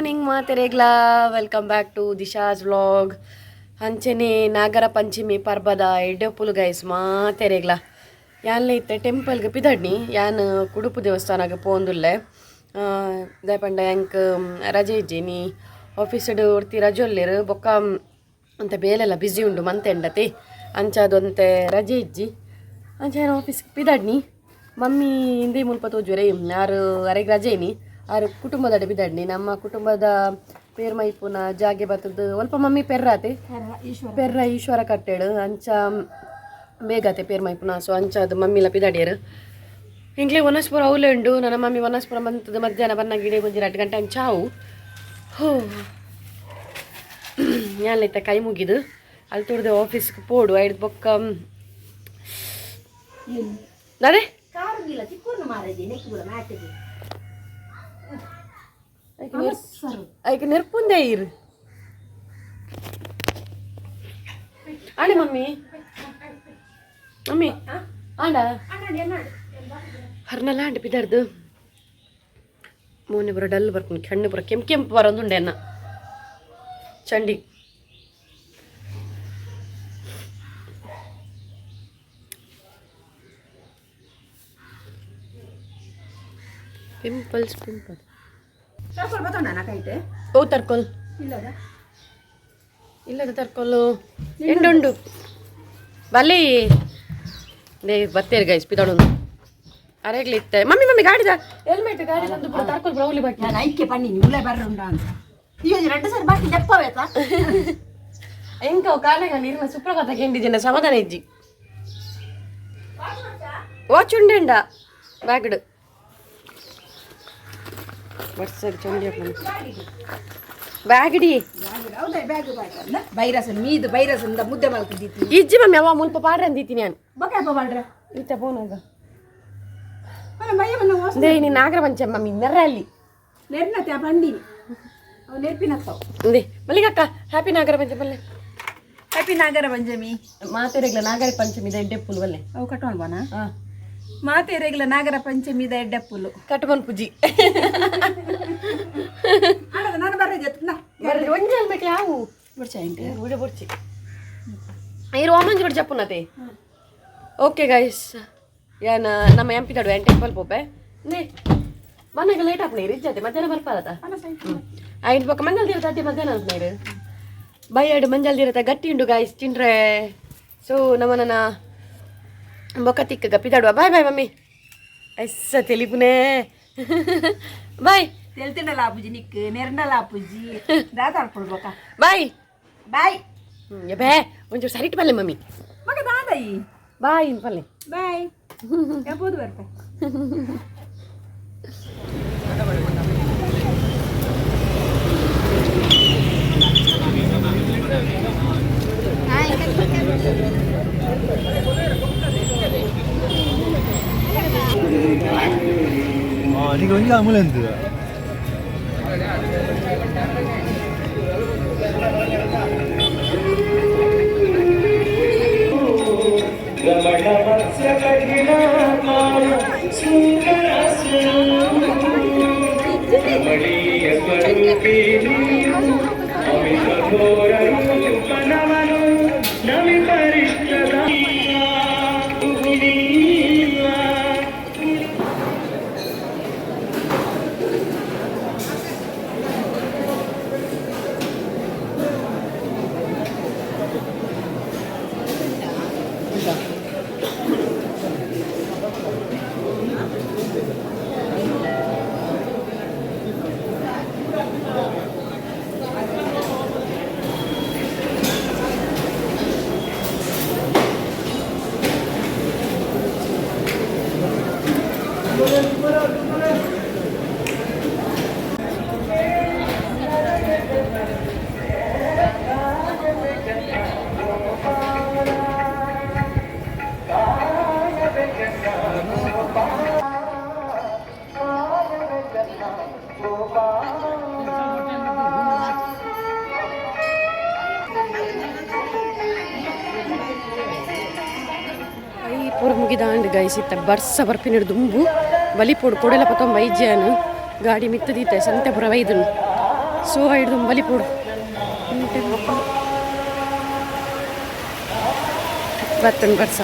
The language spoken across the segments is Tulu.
ಮಾರ್ನಿಂಗ್ ಮಾತೆರೆಗ್ಲಾ, welcome back to Disha's vlog. ಅಂಚೆನೆ ನಾಗರ ಪಂಚಮಿ ಪರ್ಬದ ಎಡ್ಡೆಪ್ಪುಲು ಗೈಸ್ ಮಾತೆರೆಗ್ಲಾ. ಯಾನ್ಲ ಇತ್ತೆ ಟೆಂಪಲ್ಗೆ ಪಿದಡ್ನಿ. ಯಾನ್ ಕುಡುಪು ದೇವಸ್ಥಾನಗೆ ಪೋಂದುಲ್ಲೆ. ದಾಯೆ ಪಂಡ ಎಂಕ್ ರಜೆ ಇಜ್ಜಿ ನೀ, ಆಫೀಸ್ಡ್ ಒರ್ತಿ ರಜೆ ಉಲ್ಲೆರ್. ಬೊಕ್ಕ ಒಂತೆ ಬೇಲೆಲ್ಲ ಬಿಸಿ ಉಂಡು ಮಂತೆಂಡತೆ, ಅಂಚಾದೊಂತೆ ರಜೆ ಇಜ್ಜಿ. ಅಂಚ ಯಾನ್ ಆಫೀಸ್ ಪಿದಡ್ನಿ. ಮಮ್ಮಿ ಹಿಂದೆ ಮುಲ್ಪ ತೋಜುವರೆ ಆರು, ಅರೆಗ್ ರಜೆ ಇನಿ. ಆರು ಕುಟುಂಬದಡೆ ಪಿದಡ್ನಿ. ನಮ್ಮ ಕುಟುಂಬದ ಪೇರ್ ಮೈಪುನ ಜಾಗೆ ಬತ್ತದು ಒಲ್ಪ ಮಮ್ಮಿ? ಪೆರ್ರಾತೆ, ಪೆರ್ರ ಈಶ್ವರ ಕಟ್ಟೆಡು. ಅಂಚ ಬೇಗತೆ ಪೇರ್ ಮೈಪುನ. ಸೊ ಅಂಚಾದ ಮಮ್ಮಿಲ ಪಿದಾಡಿಯರು. ಇಂಕ್ಲೆ ವನಸ್ಪುರ ಅವಲೇ ಉಂಡು. ನನ್ನ ಮಮ್ಮಿ ವನಸ್ಪುರ ಬಂತದ ಮಧ್ಯಾಹ್ನ ಬನ್ನ ಗಿಡ ಒಂಜಿ 2 ಗಂಟೆ ಅಂಚಾವು. ಹೋ, ಯಾನ್ಲೈತ ಕೈ ಮುಗಿದು ಅಲ್ಲಿ ತುಡ್ದೆ ಆಫೀಸ್ಗೆ ಪೋಡು. ಐದು ಬೊಕ್ಕ ಅದೇ ಐಕ್ ನೆರ್ಪುಂದೆ ಇರು. ಆಣೆ ಮಮ್ಮಿ, ಮಮ್ಮಿ ಆಂಡ ಹರ್ನಲ್ಲ ಆಂಡ ಪಿದಾರ್ದು. ಮೋನೆ ಬರ ಡಲ್ ಬರ್ಕೊಂಡು, ಕಣ್ಣು ಪೂರ ಕೆಂಪು ಕೆಂಪು ಬರೋದುಂಡೆ ಅನ್ನ ಚಂಡಿ. Pimples pimple. ಓ ತರ್ಕೊಲ್ ಇಲ್ಲದ ತರ್ಕೊಲ್ಲು ಎಂಡುಂಡು ಬಲ್ಲಿ. They ಬತ್ತೇರು ಗೈಸ್ ಪಿದಾಡೊಂದು ಅರೆಗ್ಲಿ ಇತ್ತೆ. ಮಮ್ಮಿ, ಮಮ್ಮಿ, ಗಾಡಿದ ಹೆಲ್ಮೆಟ್ ಗಾಡಿ ತಂದು ಪೂರ ತರ್ಕೊಲ್ ಬ್ರೌಲಿ ಬಟ್ಟಿ. ನಾನು ಐಕೆ ಪಣ್ಣಿ ಉಳ್ಳೆ ಬರ್ರುಂಡ ಅಂತ ಈ ಎರಡು ಸರಿ ಬಾಕಿ ಜಪ್ಪವೇತ. ಎಂಕ ಕಾಣಗ ನೀರಿನ ಸುಪ್ರಭಾತ ಕೆಂಡಿಜಿನ ಸಮಾಧಾನ ಇಜ್ಜಿ. ವಾಚ್ ಉಂಡೆಂಡ ಬ್ಯಾಗ್ಡ್ ಬರ್ಸರ್ ಚಂಡಿ ಬ್ಯಾಗಡಿ. ಹೌದಾ? ಬ್ಯಾಗ್ ಬ್ಯಾಗ್ ಬೈರಸನ್ ಮೀದು ಬೈರಸನ್ ಮುದ್ದೆ ಮಲ್ತಿದ್ದಿತ್ತು. ಇಜ್ಜಿ ಮಮ್ಮಿ, ಅವ ಮುಲ್ಪ ಪಾಡ್ರೆ ಅಂದಿತ್ತೀನಿ ನಾನು. ಬೊಕ್ಕ ಬಾಳ್ರೆ. ಈತ ಪೋನಾಗ. ಬಯ್ಯ ಬನ್ನ. They ನೀನು ನಾಗರ ಪಂಚಮ ಮಮ್ಮಿ ನೆರ್ರಲ್ಲಿ. ನೆರ್ನತೆ ಆ ಬಂಡಿನಿ ಅವು ನೆರ್ಪಿನತ್ತವು. They ಮಲ್ಲಿಗಕ್ಕ, ಹ್ಯಾಪಿ ನಾಗರ ಪಂಚಮಿ ಬಲ್ಲೆ. ಹ್ಯಾಪಿ ನಾಗರ ಪಂಚಮಿ. ಮಾತೆರೆಗ್ಲ ನಾಗರ ಪಂಚಮಿ ಎಡ್ಡೆಪ್ಪುಲು ಬಲ್ಲೆ. ಅವು ಕಟ್ಟೋಣ ಬಾನ. ಹಾಂ. ಮಾತೆರೆಗ್ಲ ನಾಗರ ಪಂಚಮಿದ ಎಡ್ಡೆಪ್ಪುಲು. ಕಟ್ಟುಮನ್ ಪೂಜಿ. ಆಡದ ನಾನು ಬರ್ರೆ ಜೊತೆ. ಬರ್ರಿ. ಒಂಜಿ ಹೆಲ್ಮೆಟ್ ಯಾವು? ಬುಡ್ಚ. ಉಡೆ ಬೊಡ್ಚಿ ಈ ರೋಮಂಜ್ ಕೂಡ ಚಪ್ಪುನತೆ. ಓಕೆ ಗೈಸ್, ಯಾನ್ ನಮ್ಮ ಎಂ ಪಿ ತಡು ಟೆಂಪಲ್ ಪೋಪೆ. ನೇ ಮನೆಗೆ ಲೇಟ್ ಆಪುನ ಇಜ್ಜಾತೆ, ಮಧ್ಯಾಹ್ನ ಬರ್ಪಾರತ. ಐದು ಬೊಕ್ಕ ಮಂಜಲ್ ತೀರತ ಅತ್ತೆ ಮಧ್ಯಾಹ್ನ ಆಪುನ ಬೈಯಡು. ಮಂಜಲ್ ತೀರತ ಗಟ್ಟಿ ಉಂಡು ಗಾಯ್ಸ್ ತಿಂಡ್ರೆ. ಸೊ ನಮ್ಮ ನನ್ನ ಬೊಕ್ಕ ತಿಕ್ಕಗ ಪಿದಾಡುವ. Bye bye mummy. ಎಸ್ಸ ತೆಲಿಪುನೇ, ಬಾಯ್. ತೆಲ್ತಿಂಡಲ ಆಪುಜಿ ನಿಕ್, ನೆರ್ಂಡಲ ಆಪುಜಿ ದಾದ ಬೊಕ್ಕ. ಬಾಯ್. ಬಾಯ್. ಬೇ ಒಂಚೂರು ಸರಿಟ್ ಬಲ್ಲೆ ಮಮ್ಮಿ. ಮಗ ದಾದಯಿ. ಬಾಯ್ ಪಲ್ಲೆ. ಬಾಯ್, ಯಾಬೋದು ಬರ್ಪೆ. నీకు ಒಂಜಿ ಅಮೂಲ್. I ಪೂರ ಮುಗಿದಾಂಡ್ ಗೈಸ್. ಇತ್ತ ಬರ್ಸ ಬರ್ಪಿನ ದುಂಬು ಬಲಿಪೋಡು ಕೊಡೆಲ ಪತ್ತೊಂಬ ಐಜ್ಯಾನು ಗಾಡಿ ಮಿತ್ತದೀತೆ ಸಂತೆ ಪುರ ವೈದನು. ಸೊ ಹಿಡ್ದು ಬಲಿಪೋಡು ಬತ್ತನ್ ಬರ್ಸ.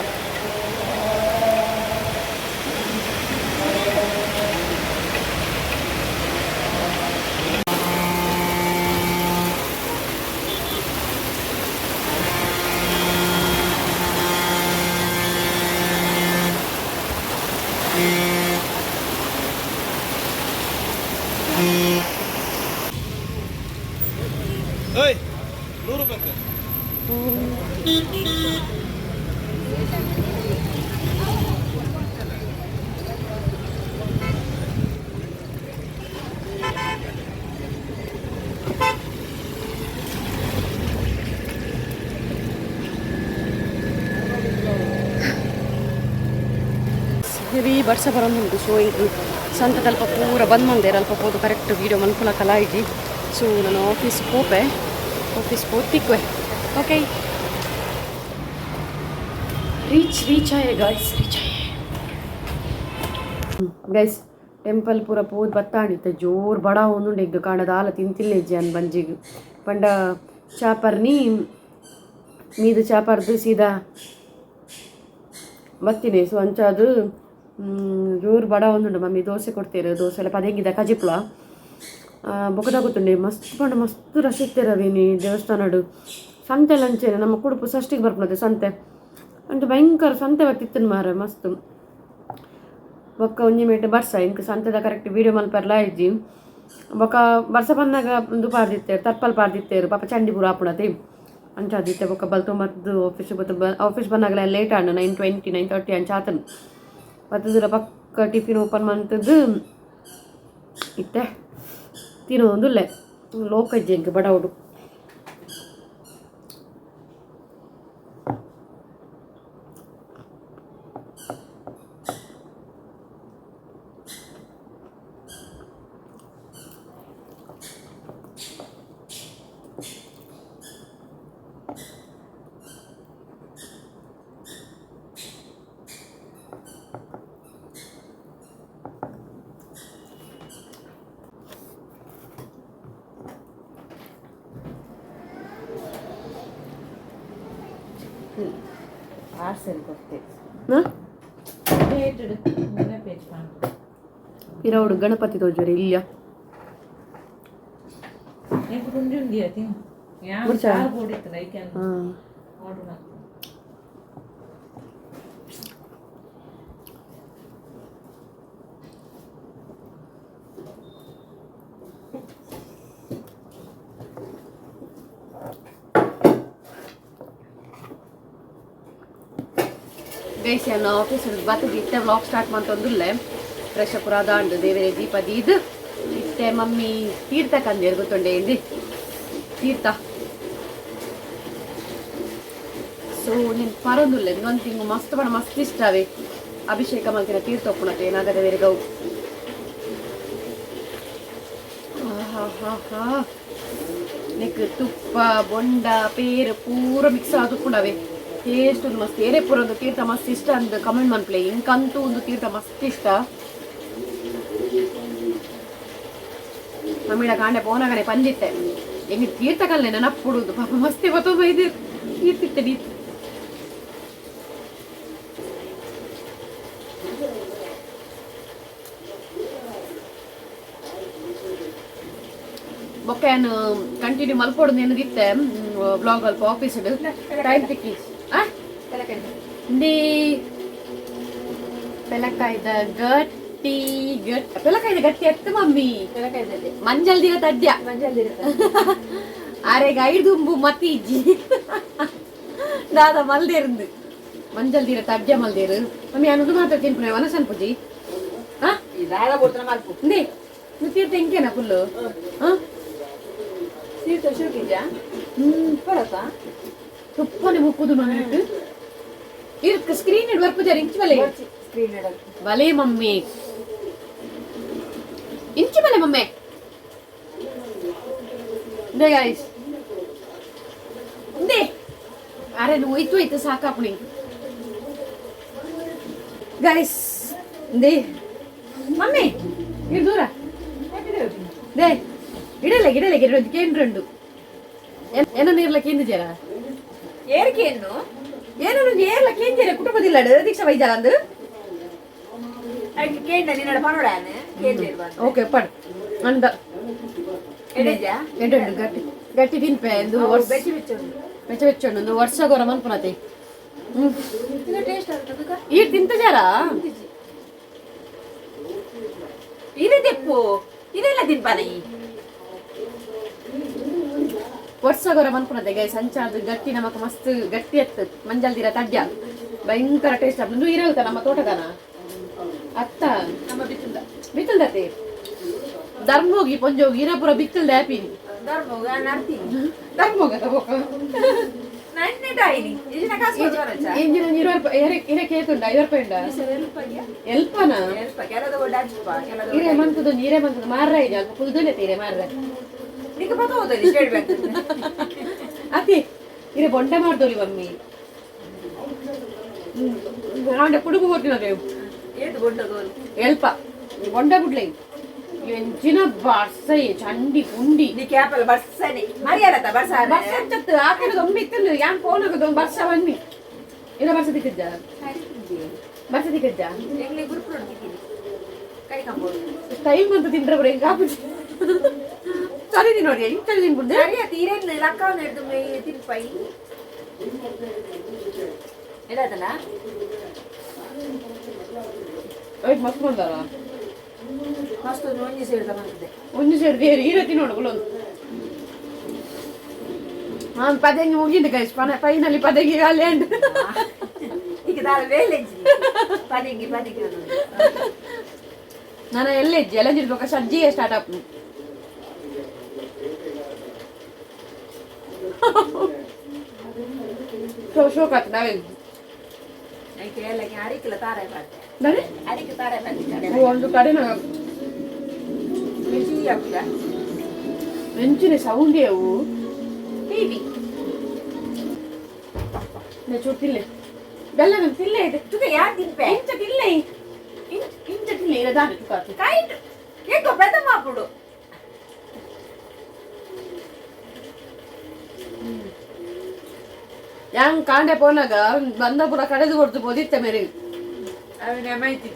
ಹೆವಿ ಬರ್ಸ ಬರೋದುಂಟು. ಸೊ ಇದು ಸಂತದಲ್ಪ ಪೂರ ಬಂದ್ ಮಂದೇರ್ ಅಲ್ಪ ಪೋದು ಕರೆಕ್ಟ್ ವೀಡಿಯೋ ಮನ್ಪುನ ಕಲ ಇಜ್ಜಿ. ಸೊ ನಾನು ಆಫೀಸ್ ಪೋಪೆ, ಆಫೀಸ್ ಪೋತಿಕ್ವೆ. ಓಕೆ, ರೀಚ್ ರೀಚ್ ಆಯೆ ಗಾಯ್ಸ್, ರೀಚ್ ಆಯೆ ಗೈಸ್. ಟೆಂಪಲ್ ಪೂರ ಪೋದು ಬತ್ತಾಂಡಿತ್ತೆ. ಜೋರು ಬಡ ಒಂದುಂಡು ಎಗ್ ಕಾಂಡ ದಾಲ ತಿಂತಿಲ್ಲ ಅನ್ ಬಂಜಿಗ್ ಪಂಡ ಚಾಪರ್ನಿ ಮೀದು ಚಾಪರ್ದು ಸೀದಾ ಬತ್ತಿನಿ. ಸೊ ಅಂಚಾದು ಜೋರು ಬಡ ಒಂದುಂಡು. ಮಮ್ಮಿ ದೋಸೆ ಕೊಡ್ತೀರು, ದೋಸೆ ಎಲ್ಲ ಪದೆಂಗಿದ ಕಜಿಪ್ಲ ಬೊಕದ ಗೊತ್ತುಂಡೆ. ಮಸ್ತ್ ಪಂಡ ಮಸ್ತ್ ರಶ್ ಇತ್ತೆರವೇನಿ ದೇವಸ್ಥಾನಡು. ಸಂತೆ ಲಂಚೇನೆ ನಮ್ಮ ಕುಡುಪು ಷಷ್ಠಿಗೆ ಬರ್ಪುನತೆ ಸಂತೆ ಅಂಚ ಭಯಂಕರ ಸಂತೆ ಬತ್ತಿತ್ತು ಮಾರೆ ಮಸ್ತ್. ಬೊಕ್ಕ ಒಂಜಿ ಮೇಟ್ ಬರ್ಸ ಇಂಕ್ ಸಂತೆದ ಕರೆಕ್ಟ್ ವೀಡಿಯೋ ಮಲ್ಪೆರ್ಲ ಇಜ್ಜಿ. ಬೊಕ್ಕ ಬರ್ಸ ಬಂದಾಗ ಉಂದು ಪಾಡ್ದಿತ್ತೆರ್, ತರ್ಪಲ್ ಪಾಡ್ದಿತ್ತೆರ್, ಪಾಪ ಚಂಡಿ ಪೂರ ಆಪುಣತೆ ಅಂಚಾದಿತ್ತೆ. ಬೊಕ್ಕ ಬಲ್ತೊಂಬತ್ತು ಆಫೀಸ್ ಬತ್ತ, ಆಫೀಸ್ ಬಂದಾಗಲ ಲೇಟ್ ಆಂಡ್, 9:20, 9:30 ಅಂಚ ಆತನ್. ಬತ್ತುದರ ಪಕ್ಕ ಟಿಫಿನ್ ಓಪನ್ ಮಂತದ್ದು ಇತ್ತೆ ತಿನ್ನೊಂದುಲ್ಲೆ. ಲೋಕಜ್ಜಿ ಎಂಕ್ ಬಡವುಡು. ಪಾರ್ಸೆಲ್ ಕೊಡ್ತೆ. ಹಾಂ, ಪಿರವುಡು ಗಣಪತಿ ತೋಜುವರೆ ಇಲ್ಲ. ಹಾಂ. ಗೈಸ್, ನಾನು ಆಫೀಸ್ ಬತ್ತದ ಇತ್ತೆ ವ್ಲಾಗ್ ಸ್ಟಾರ್ಟ್ ಮಂತೊಂದುಲ್ಲೆ. ಫ್ರೆಶ್ ಅಪ್ ದಾಂಡು, ದೇವರೇ ದೀಪ ದೀದ್ ಇತ್ತೆ ಮಮ್ಮಿ ತೀರ್ಥ ಕಂದೇರು ಗೊತ್ತುಂಡೆ ಇಂದಿ ತೀರ್ಥ. ಸೊ ನೀನು ಪರೊಂದುಲ್ಲೆ. ಒಂದು ತಿಂಗು ಮಸ್ತ್ ಪಣ ಮಸ್ತ್ ಇಷ್ಟವೇ ಅಭಿಷೇಕ ಮಲ್ತಿನ ತೀರ್ಥ ಒಪ್ಪುಣತೆ ಏನಾಗದೆ ಬೇರೆ ಗೌ. ಹಾ, ನೆಕ್ ತುಪ್ಪ ಬೊಂಡ ಪೇರು ಪೂರ ಮಿಕ್ಸ್ ಆದುಪ್ಪುಂಡವೆ. ಟೇಸ್ಟ್ ಒಂದು ಮಸ್ತ್. ಏರೆ ಪೂರ ಒಂದು ತೀರ್ಥ ಮಸ್ತ್ ಇಷ್ಟ ಅಂದ್ ಕಮೆಂಟ್ ಮನ್ಪ್ಲೆ. ಇಂಕಂತೂ ಒಂದು ತೀರ್ಥ ಮಸ್ತ್ ಇಷ್ಟ. ಮಮ್ಮಿಡ ಕಾಂಡೆ ಪೋನಾಗನೆ ಪಂಜಿತ್ತೆ ಎಂಗ್ ತೀರ್ಥ ಕಲ್ಲೆ ನೆನಪುಡುದು. ಪಾಪ ಮಸ್ತಿ ಬತ್ತೋ ಬೈದು ತೀರ್ತಿತ್ತೆ ನೀ. ಬೊಕ್ಕ ಕಂಟಿನ್ಯೂ ಮಲ್ಪೊಡು ನೆನದಿತ್ತೆ ಬ್ಲಾಗ್. ಅಲ್ಪ ಆಫೀಸ್ ಟೈಮ್ ತಿಕ್ಕಿ ಇಂದಿ ಪೆಲಕಾಯ್ದ ಗಟ್ಟಿ ಗಟ್ಟಿ, ಪೆಲಕಾಯ್ದ ಗಟ್ಟಿ ಎತ್ತು ಮಮ್ಮಿ, ಮಂಜಲ್ ದಿನ ತಡ್ಯ ಅರೆಗ್ ಐದುಂಬು ಮತಿ ಇಜ್ಜಿ ದಾದ ಮಲ್ದೇರಿಂದು ಮಂಜಲ್ ದಿನ ತಡ್ಯ ಮಲ್ದೇರು. ಮಮ್ಮಿ ಅನ್ನೋದು ಮಾತ್ರ ತಿನ್ಪುನೆ ವನಸನ್ ಪೂಜಿ. ಹಾ, ಇಂದೇ ನೀವು ತೀರ್ಥ ಇಂಕೇನಾ ಫುಲ್ಲು? ಹಾ, ತೀರ್ಥ ಶೋಕಿಜಾ ಬರತ್ತಾ? ತುಪ್ಪನೆ ಮುಕ್ಕುದು ನನಗೆ. ಇರ್ಕ ಸ್ಕ್ರೀನ್ ಇಡ್ ಬರ್ಪುಜಾರ ಇಂಚಿ ಬಲೆ. ಸ್ಕ್ರೀನ್. ಬಲೆ ಮಮ್ಮಿ, ಇಂಚಿ ಬಲೆ ಮಮ್ಮಿ. ಇಂದೇ ಗಾಯ್ಸ್, ಇಂದೇ. ಅರೆ నువ్వు ಇತ್ತು ಇತ್ತು ಸಾಕಾಪುಣಿ ಗಾಯ್ಸ್. ಇಂದೇ ಮಮ್ಮಿ, ಇರ್ ದೂರ they. ಇಡಲೆ ಗಿಡಲೆ ಗಿಡ ಕೇಂದ್ರಂಡು ಏನ ನೀರ್ಲ ಕೇಂದ್ರ ಏರ್ಕೇನು ಏನೋ ಏರ್ಲ ಕೇಂದ್ರ ಕುಟುಂಬದಿಲ್ಲಡು ದೀಕ್ಷಾ ವೈದ್ಯರ ಅಂದು ಅದಕ್ಕೆ ಕೇಂದ್ರ ನಿನ್ನಡ ಪನೋಡಾನೆ ಕೇಂದ್ರ ಓಕೆ ಪಡ್ ಅಂದ ಎಡೆಜಾ ಎಂಟು ಗಟ್ಟಿ ಗಟ್ಟಿ ತಿನ್ಪೆ ಎಂದು ವರ್ಷ ಬೆಚ್ಚ ಬೆಚ್ಚ ಉಂಡು. ಬೆಚ್ಚ ಬೆಚ್ಚ ಉಂಡು ಒಂದು ವರ್ಷ ಗೊರ ಮನ್ಪುನತೆ. ಹ್ಮ್. ಇದು ಟೇಸ್ಟ್ ಆಗ್ತದೆ. ಈ ತಿಂತ ಜಾರ. ಇದೆ ತೆಪ್ಪು ಇದೆಲ್ಲ ತಿನ್ಪಾನ ಈ. ವರ್ಷ ಗೊರ ಮನ್ಪುನತೆ ಗೈ ಸಂಚಾರದ ಗಟ್ಟಿ ನಮಕ್ ಮಸ್ತ್ ಗಟ್ಟಿ ಎತ್ತು ಮಂಜಲ್ ದಿರ ತಡ್ಯ ಭಯಂಕರ ಟೇಸ್ಟ್ ಆಗ್ತದೆ. ಇರೋದ ನಮ್ಮ ತೋಟದನ ಅತ್ತ. ನಮ್ಮ ಬಿತ್ತುಂದ. ಬಿತ್ತಲ್ದತೆ ಧರ್ಮೋಗಿ ಪೊಂಜೋಗಿ ಇರಪುರ ಬಿತ್ತಲ್ದ ಆಪಿನಿ. ಧರ್ಮ ನಡ್ತೀನಿ. ಧರ್ಮೋಗ ತಗೋಕ. ನನ್ನೆ ಡಾಯಿನಿ ಇಜಿನ ಕಾಸು ಕೊಡ್ತಾರಚ್ಚ. ಇಂಜಿನ 20 ರೂಪಾಯಿ ಇರ ಕೇತುಂಡ 50 ರೂಪಾಯಿ ಉಂಡ. ಎಲ್ಪನ. ಎಲ್ಪ ಕೆಲದ ಒಡ್ಡಾಚಿಪ್ಪ ಕೆಲದ. ಇರೆ ಮಂತದ ನೀರೇ ಮಂತದ ಮಾರ್ರ ಇದೆ ಅಲ್ಪ ಕುಲ್ದುಲೆ ತೀರೆ ಮಾರ್ರ. ನಿಕ್ಕೆ ಪತ ಹೋದಲಿ ಸ್ಟೇಟ್ ಬ್ಯಾಂಕ್. ಅತಿ ಇರೆ ಬೊಂಡ ಮಾಡ್ದೋಲಿ ಮಮ್ಮಿ ಆಂಡ ಕುಡುಗು ಕೊಟ್ಟಿನ. ಏದು ಬೊಂಡಗೋಲು? ಎಲ್ಪ ಬೊಂಡ ಬುಡ್ಲೆ ಎಂಚಿನ ಬರ್ಸೈ ಚಂಡಿ ಪುಂಡಿ. ನೀ ಕ್ಯಾಪಲ್ ಬರ್ಸನೆ ಮರಿಯಲತ್ತ ಬರ್ಸ. ಬರ್ಸ ಚತ್ತು ಆಕಡೆ ಒಮ್ಮೆ ಇತ್ತು ಯಾನ್ ಫೋನ್ ಆಗದು ಬರ್ಸ ಬನ್ನಿ ಇಲ್ಲ ಬರ್ಸ ದಿಕ್ಕಜ್ಜ ಬರ್ಸ ದಿಕ್ಕಜ್ಜ. ಎಂಗ್ಲಿ ಗುರುಪು ನೋಡ್ತಿದ್ದೀನಿ ಕೈ ಕಂಬೋದು. ಸ್ಟೈಲ್ ಬಂತು ತಿಂದ್ರೆ ಬರೀ ಕಾಪುಜಿ ಸರಿ ನೋಡಿ ಎಂತ ತಿನ್ಬಿಡ್ದೆ. ಸರಿ ಆತು ಇರೇನು ಲಕ್ಕವನ್ನ ಹಿಡಿದು ತಿನ್ಪೈ ಎದಾತಲ್ಲ. ಐಟ್ ಮಸ್ತ್ ಬಂದಲ್ಲ. ಮಸ್ತ್ ಒಂದು ಒಂಜಿ ಸೇರಿದ ಬಂದಿದೆ. ಒಂದು ಸೇರಿ ಬೇರೆ ಈ ರೀತಿ ನೋಡು ಗುಲೊಂದು ಹಾಂ ಪದಂಗಿ ಮುಗಿಂದು ಗೈಸ್ ಫೈನಲಿ ಪದಂಗಿ ಖಾಲಿ ಉಂಟು. ಈಗ ದಾಲ ವೇಲೆಂಜಿ ಪದಿಂಗಿ ಪದಿಂಗಿ ಅನ್ನೋದು. ನಾನು ಎಲ್ಲೆಜ್ಜಿ ಎಲ್ಲ ಜಿಡ್ಬೇಕ ಸಜ್ಜಿಗೆ ಸ್ಟಾರ್ಟ್ ಅಪ್ ಶೋಕ್ ಆಯ್ತು ನಾವೇನು. ಐಕೆ ಎಲ್ಲಕ್ಕೆ ಅರಿಕಿಲ್ಲ ತಾರೇ ಪಾತೆ. ನಾನೇ ಅರಿಕೆ ತಾರೇ ಪಾತೆ. ಒಂದು ಕಡೆ ಮಿರ್ಚಿ ಹಾಕುದಾ? ಮೆಂಚಿನ ಸೌಂಡ್ ಅವು. ಟಿವಿ. ಚೂರು ತಿಲ್ಲೆ ಬೆಲ್ಲ ನಂಗೆ ತಿಲ್ಲೆ ಇದೆ. ತುಕ ಯಾರು ತಿನ್ಪೆ? ಇಂಚ ತಿಲ್ಲೆ ಇಂಚ ಇಂಚ ತಿಲ್ಲೆ ಇಲ್ಲ ದಾನೆ ತುಕಾತು. ಕೈಟ್ ಏಕೋ ಪೆದ ಮಾಪುಡು. ಯಾಂಗ್ ಕಾಂಡೆ ಪೋನಾಗ ಬಂದ ಪೂರ ಕಡೆದು ಕೊಡ್ತು ಪೋದಿತ್ತೆ ಮೇರೆ. ಅವನ ಮೈತಿ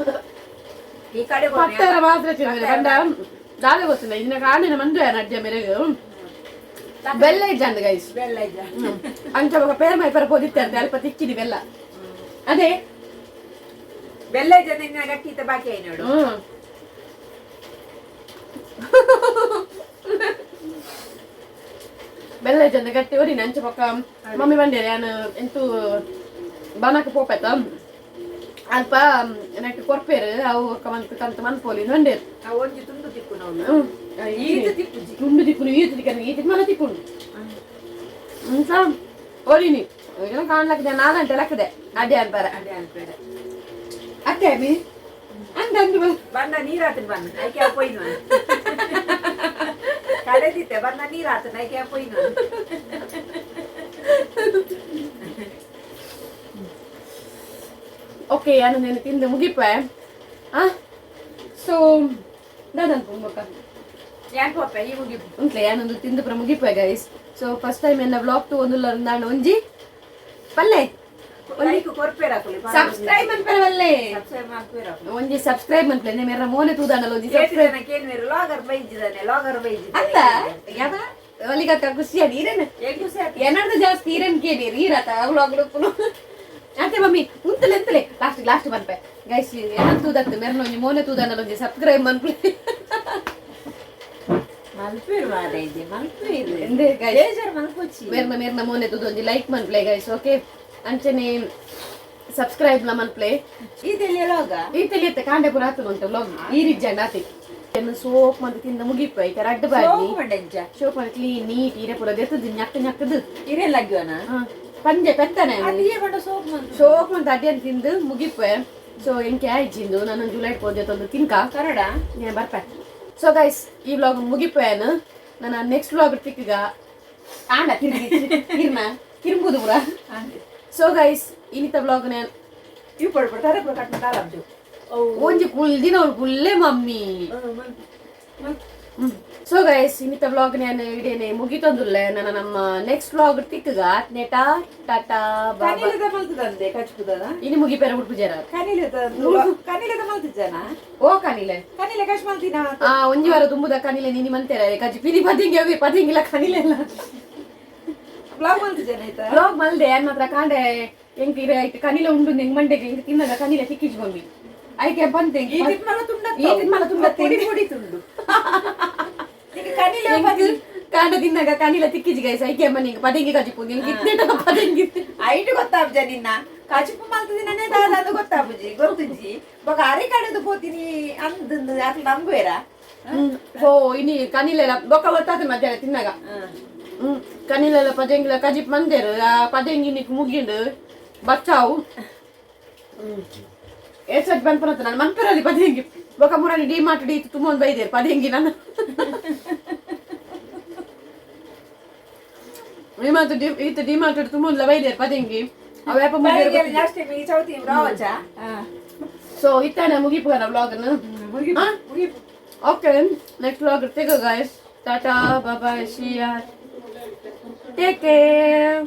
ಈ ಕಡೆ. ಪತ್ತರ ಮಾತ್ರ ತಿನ್ನೋದು ಕಂಡ ದಾದ ಗೊತ್ತಿಲ್ಲ ಇನ್ನ ಕಾಂಡಿನ ಮಂದು ಅಡ್ಜ ಮೇರೆಗೆ ಬೆಲ್ಲ ಇಜ್ಜಂದ ಗೈಸ್. ಬೆಲ್ಲ ಇದ್ದ. ಅಂಚ ಬೊಕ ಪೇರ್ ಮೈ ಪರ ಪೋದಿತ್ತೆ ಅಂತ ಅಲ್ಪ ತಿಕ್ಕಿದಿ ಬೆಲ್ಲ ಅದೇ. ಬೆಲ್ಲ ಇದ್ದ ನಿನ್ನ ಗಟ್ಟಿ ಇತ್ತ ಬಾಕಿ ಆಯ್ ನೋಡು. ಹ್ಮ್ ಬೆಲ್ಲ ಇಜ್ಜಂದ ಗಟ್ಟಿ ಒರಿನ ಅಂಚ ಬೊಕ ಮಮ್ಮಿ ಬಂದೇರೆ ಯಾನ್ ಎಂತು ಬನಕ ಪೋಪೆತ ಅಲ್ಪ ನೆಟ್ ಕೊರ್ಪೇರು ಅವು ಒಕ್ಕ ಮಂತ್ ಕಂತ ಮನ್ಪೋಲಿ ಬಂಡೇರು. ಆ ಒಂಜಿ ತುಂಡು ತಿಕ್ಕು ನಾವು. ಹ್ಮ್. ಈತ ತಿಕ್ಕುಜಿ. ತುಂಡು ತಿಕ್ಕುನು ಈತ ತಿಕ್ಕನು ಈತ ಮನ ತಿಕ್ಕುನು ಇಂತ ಒರಿನಿ ಇದನ್ನ ಕಾಣ್ಲಕ್ಕದೆ ನಾದಂಟೆ ಲಕ್ಕದೆ ಅದೇ ಅನ್ಪಾರ. ಅದೇ ಅನ್ಬೇಡ. ಅತ್ತೆ ಅಮ್ಮಿ ಅಂದ ಅಂದು. ಬಂದ ನೀರಾತನ ಬಂದ ಐಕೆ ಪೊಯ್ನು ಕಡೆದಿತ್ತೆ ಬಂದ ನೀರಾತನ ಐಕೆ ಪೊಯ್ನು. ಓಕೆ ನಾನು నేను ತಿಂದು ಮುಗಿಪೆ ಆ ಸೊ ದಾದನ್ಪು ಬೊಕ್ಕ. ಯಾನ್ ಪೋಪೆ ಈ ಮುಗಿ. ಉಂಟ್ಲೆ ಯಾನೊಂದು ತಿಂದು ಪುರ ಮುಗಿಪೆ guys. So first time ಎನ್ನ ವ್ಲಾಗ್ ಟು ಒಂದು ನಾನು ಒಂಜಿ ಪಲ್ಲೆ. ಲೈಕ್ ಕೊರ್ಪೇರ ಹಾಕುಲಿ. ಸಬ್ಸ್ಕ್ರೈಬ್ ಅನ್ಪೆರ ವಲ್ಲೆ. ಸಬ್ಸ್ಕ್ರೈಬ್ ಮಾಡ್ಪೇರ. ಒಂಜಿ ಸಬ್ಸ್ಕ್ರೈಬ್ ಅನ್ಪಲೆ ಮೇರ ಮೋನೆ ತೂದಾನಲ್ಲ ಒಂಜಿ ಸಬ್ಸ್ಕ್ರೈಬ್. ಕೇನ್ವೇರು ಲಾಗರ್ ಬೈಜಿದಾನೆ ಲಾಗರ್ ಬೈಜಿದ್ದಾನೆ. ಅಲ್ಲ ಯಾವ ಒಲಿಗಕ್ಕ ಖುಷಿಯ ನೀರೇನು. ಏನ್ ಖುಷಿ ಆಯ್ತು. ಏನಾದ್ರು ಜಾಸ್ತಿ ಈರನ್ ಕೇಳಿ ರೀರತ ವ್ಲಾಗ್ ಅಂತೆ ಮಮ್ಮಿ ಉಂತಲೆ ಎಂತಲೆ ಲಾಸ್ಟ್ ಲಾಸ್ಟ್ ಬಂದ್ಪೆ ಗೈಸ್ ಏನಂತ ತೂದತ್ತು ಮೆರ್ನ ಒಂಜಿ ಮೋನೆ ತೂದಾನಲ್ಲ ಒಂಜಿ ಸಬ್ಸ್ಕ್ರೈಬ್ ಮನ್ಪಲೆ. ಮಲ್ಪೇರು ಮಾರ ಇದೆ ಮಲ್ಪೇರು. ಎಂದೇ ಗೈಸ್. ಬೇಜಾರು ಮಲ್ಪೊಚ್ಚಿ. ಮೇರ್ನ ಮೇರ್ನ ಮೋನೆ ತೂದು ಒಂಜಿ ಲೈಕ್ ಮನ್ಪ್ಲೆ ಗೈಸ್ ಓಕೆ ಅಂಚನೆ ಸಬ್ಸ್ಕ್ರೈಬ್ ಲ ಮನ್ಪ್ಲೆ. ಇದೆಲ್ಲ ಲಾಗ. ಈ ತಿಳಿಯತ್ತೆ ಕಾಂಡೆ ಪುರ ಆತು ಉಂಟು ವ್ಲಾಗ್ ಈ ರೀಜಂಡ ಆತಿ ಸೋಪ್ ಮಂತ ತಿಂದ ಮುಗಿಪ್ಪ ಐತೆ ರಡ್ಡು ಬಾಡಿ. ಸೋಕು ಮಂಡೆಂಚ. ಸೋಪ್ ಮಂತ ಕ್ಲೀನ್ ನೀಟ್ ಈರೆ ಪುರ ದೆತ್ತದು ñಕ್ಕ ñಕ್ಕದು. ಇರೆಲ್ಲ ಆಗ್ಯವನ. ಪಂಜೆ ಪೆತ್ತನೆ. ಅಲ್ಲಿಯೇ ಬಂಡ ಸೋಪ್ ಮಂತು. ಸೋಪ್ ಮಂತ ಅಡ್ಡಿಯನ್ನು ತಿಂದು ಮುಗಿಪ್ಪೆ ಸೊ ಎಂಕೆ ಆಯ್ಚಿಂದು ನಾನು ಜುಲೈ ಪೋದೆ ತಂದು ತಿನ್ಕ. ಕನ್ನಡ. నేను ಬರ್ಪೆ ಸೊ ಗೈಸ್ ಈ ವ್ಲಾಗ್ ಮುಗಿಪೇನು ನನ್ನ ನೆಕ್ಸ್ಟ್ ವ್ಲಾಗ್ ತಿಕ್ಕಗ ಆಂಡ ತಿರ್ಗಿ ಕಿರ್ನ ಕಿರ್ಬುದು ಪುರ ಸೊ ಗೈಸ್ ಇನ್ನಿತ ವ್ಲಾಗ್ ನಾನು ಇವು ಪಡ್ ಪಡ್ ತಾರೆ ಕಟ್ ತಾಲಬ್ಜು. ಒಂಜಿ ಕುಲ್ದಿನ ಅವ್ಳು ಕುಲ್ಲೆ ಮಮ್ಮಿ. ಸೊ ಗೈಸ್, ಇನ್ನಿತ ವ್ಲಾಗ್ ನಾನು ಇಡೇನೆ ಮುಗಿತೊಂದುಲ್ಲೆ. ನನ್ನ ನಮ್ಮ ನೆಕ್ಸ್ಟ್ ವ್ಲಾಗ್ ತಿಕ್ಕಗ ನೆಟಾ ಟಾಟಾ ಬಾಬಾ. ಕನಿಲದ ಮಲ್ತದಂತೆ ಕಚ್ಪುದದ. ಇನಿ ಮುಗಿಪೇರ ಉಡ್ಪುಜೇರ. ಕನಿಲದ ಕನಿಲದ ಮಲ್ತಿಜನ. ಓ ಕನಿಲೆ. ಕನಿಲೆ ಕಚ್ ಮಲ್ತಿನ. ಆ ಒಂಜಿ ವಾರ ತುಂಬುದ ಕನಿಲೆ ನೀನಿ ಮಂತೇರ ಕಜಿ ಪಿನಿ ಪದಿಂಗಿ ಅವಿ ಪದಿಂಗಿಲ ಕನಿಲೆ ಎಲ್ಲ. ಬ್ಲಾಗ್ ಮಲ್ತಿಜನ ಆಯ್ತಾ? ವ್ಲಾಗ್ ಮಲ್ದೆ ಏನ್ ಮಾತ್ರ ಕಾಂಡೆ ಎಂಕ್ ಇರೆ ಐಟ್ ಕನಿಲೆ ಉಂಡು ಎಂಗ್ ಮಂಡೆಗೆ ಎಂಕ್ ತಿನ್ನಗ ಕನಿಲೆ ತಿಕ್ಕಿಜ್ ಬೊಮ್ಮಿ ಐಕೆ ಬಂತೆ. ಈ ತಿನ್ಮಲ ತುಂಡ. ಈ ತಿನ್ಮಲ ತುಂಡತ್ತೆ. ಪೊಡಿ ಪೊಡಿ ತುಂಡು ಈಗ ಕನಿಲೆ. ಎಂಕ್ ಕಾಂಡ ತಿನ್ನಾಗ ಕನಿಲೆ ತಿಕ್ಕಿಜಿ ಗೈಸ್. ಐಕೆ ಅಮ್ಮ ನಿಂಗೆ ಪದಂಗಿ ಕಜಿಪು ನಿಂಗೆ ಇತ್ತೇಟ ಪದಂಗಿ. ಐಟು ಗೊತ್ತಾಬ್ಜ ನಿನ್ನ ಕಚಿಪು ಮಲ್ತದಿನೇ ದಾದ ಅದು ಗೊತ್ತಾಬುಜಿ ಗೊತ್ತುಜಿ ಬೊಕ ಅರೆ ಕಡೆದು ಪೋತೀನಿ ಅಂದ್ ಅಕ್ಲು ನಂಬುವೇರ. ಓ ಇನಿ ಕನಿಲೆಲ್ಲ ಬೊಕ್ಕ ಗೊತ್ತಾತ ಮಧ್ಯಾಹ್ನ ತಿನ್ನಾಗ. ಕನಿಲೆಲ್ಲ ಪದೆಂಗಿಲ ಕಜಿಪ್ ಮಂದೇರು. ಆ ಪದೆಂಗಿ ನಿಕ್ ಮುಗಿಂಡು ಬಚ್ಚಾವು ಏಸಟ್ ಬಂದ್ಪನತ್ತ ನಾನು ಮನ್ಪರಲ್ಲಿ ಪದೆಂಗಿ ಬೊಕ ಮುರಾನಿ ಡಿ ಮಾರ್ಟ್ ಡಿ ತುಂಬ ಬೈದೇರು ಪದೆಂಗಿ. ನಾನು ಈ ಡಿ ಈತ ಡಿ ಮಾರ್ಟ್ ತುಂಬ ಬೈದೇರು ಪದೆಂಗಿ ಅವ ಯಾಪ ಮುಗಿಯರು. ಲಾಸ್ಟ್ ಟೈಮ್ ಈ ಚೌತಿ ರಾವಚ. ಸೊ ಇತ್ತಾನೆ ಮುಗಿಪುಗನ ವ್ಲಾಗ್ನ. ಓಕೆ, ನೆಕ್ಸ್ಟ್ ವ್ಲಾಗ್ ತೆಗೋ guys. Tata, bye, see ya, take care.